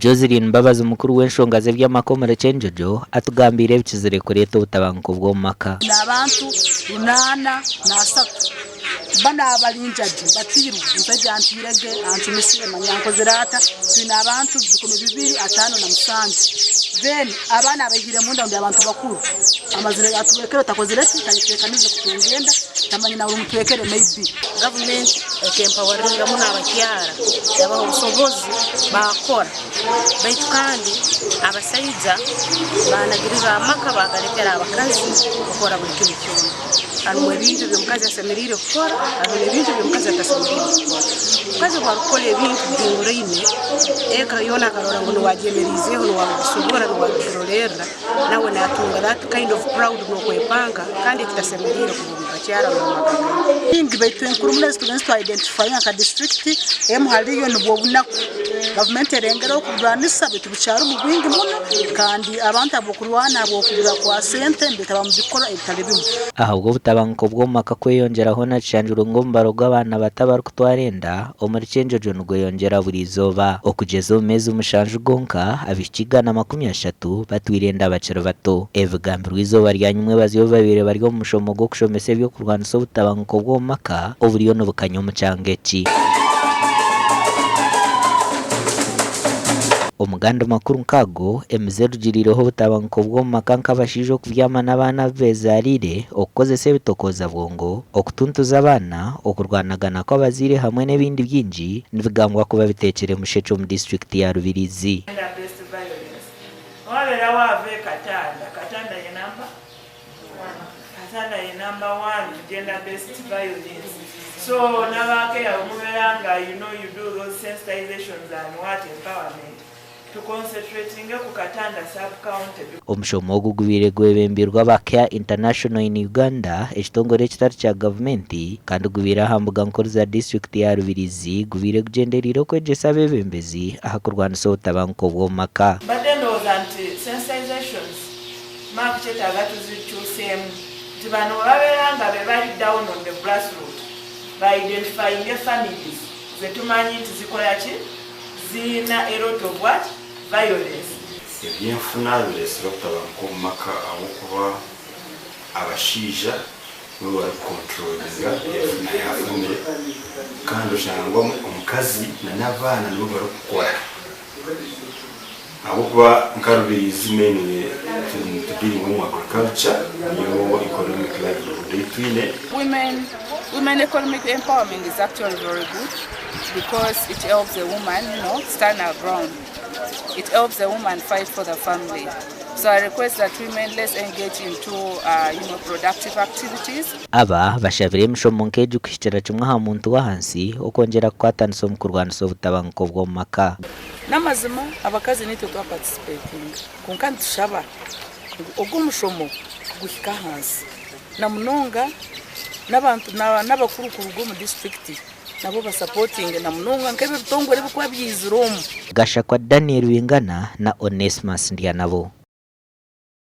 Joseline Mbabazi mukuru w'enshonga z'eby'amaka omuri Kyenjojo atugambiire ebikizire kureeta obutabanguko bw'omu maka. N'abantu 83 banu abari njagi batiirwe, omushaija antiire ge, ancumisire manya ankozire ata, twine abantu 257 then abaana abaihire munda rundi abantu bakuru amazire atwekere takozire ki tayetekanize kutunga enda tamanya nawe orumutwekere may be. Gavumenti ekempoweringa muno abakyara yabaha obusobozi baakora baitu kandi abasaija baanagiriza amaka baagalekera abakazi kukora buli kimu kyona. Harumu ebintu ebi omukazi asemeriire kukora harumu n'ebintu ebi omukazi atasemeriire kukora. Omukazi obu arukukora ebintu bihinguraine, eka yoona akarora ngu nuwe agyemeriizeeho, nuwe arukugisobora, nuwe arukugirolerra, nawe natunga that kind of proud n'okwepanka kandi ekitasemeriire kuba omu bakyara n'omu maka gaitu. Nyingi baitu enkuru muno ezitugenzire twa identifyinga nka disiturikiti emwe hariyo nibwo obunaku. Gavumenti erengereho kuburwanisa baitu bukyarimu bwingi muno kandi abantu ahabw'okurwana ahabw'okubura kwa sente nibetaba omu bikorwa ebitari bimwe. Ahabw'obutabanguko bw'omu maka kweyongyera hoona kishangirwe ngu omubaro gw'abaana bato abarikutwara enda omuri Kyenjojo nigweyongyera buri izooba. Okugyeza omu meezi mushanju gonka, abaishiki 130 batwire enda bakiri bato. Ebi bigambirwe eizooba rya nyimwebazi obu babaire bari omu mushomo gw'okushomesa eby'okurwanisa obutabanguko bw'omu maka oburiyo nibukanya omu kyanga eki. Omu gandi makuru nk'ago, emize erugiriireho obutabanguko bw'omu maka nk'abashaija okubyama n'abaana abu beezaariire, okukozesa ebitokooza bwongo, okutuntuza abaana, okurwanagana kw'abazaire hamwe n'ebindi bingi nibigambwa kuba biteekire mushekye omu disiturikiti ya Rubirizi. Gender based violence Wabeera waava e Katanda, Katanda ye number Katanda ye number one mu gender based violence so n'aba care bwemubeera nga you know you do those sensitizations and what empowerment tu concentratinge ku Katanda sub county. Omushomo ogu gubaire gwebembirwe aba Care International in Uganda, ekitongore ekitari kya gavumenti kandi gubaire aha mbuga nkuru za disiturikiti ya Rubirizi gubaire gugyendereire okwegyesa abeebembezi aha kurwanisa obutabanguko bw'omu maka. Mbadde ndowooza nti sensitizations Mark kyetaaga tuzikyuseemu nti bano bwebabeera nga bebali down on the grassroot ba identifyinge families zetumanyi nti zikola ki ziyina a lot of what violence. Eby'enfuna bireetsire obutabanguko omu maka ahabw'okuba abashaija nibo barikukonturoringa enfuna ya famire kandi oshanga omukazi n'abaana nibo barikukora ahabw'okuba nka Rubirizi mainly nitudiringa omu agriculture niyo economic livelihood ei twine. Women women economic empowerment is actually very good because it helps a woman you know stand her ground. It helps a woman fight for the family. So I request that women let's engage into uh, you know, productive activities. Aba bashabire emishomo nk'egi kuhikira kimwe aha muntu w'ahansi okwongyera kukwatanisa omu kurwanisa obutabanguko bw'omu maka. N'amazima abakazi naitwe twaparticipatinga kwonka nitushaba ngu ogu omushomo guhike ahansi na munonga n'abantu n'abakuru kuruga omu disiturikiti Nabo basapotinge na munonga nk'ebi ebitongore ebikuba byaizire omu. Gashakwa Daniel Bingana na Onesmus Ndyanabo.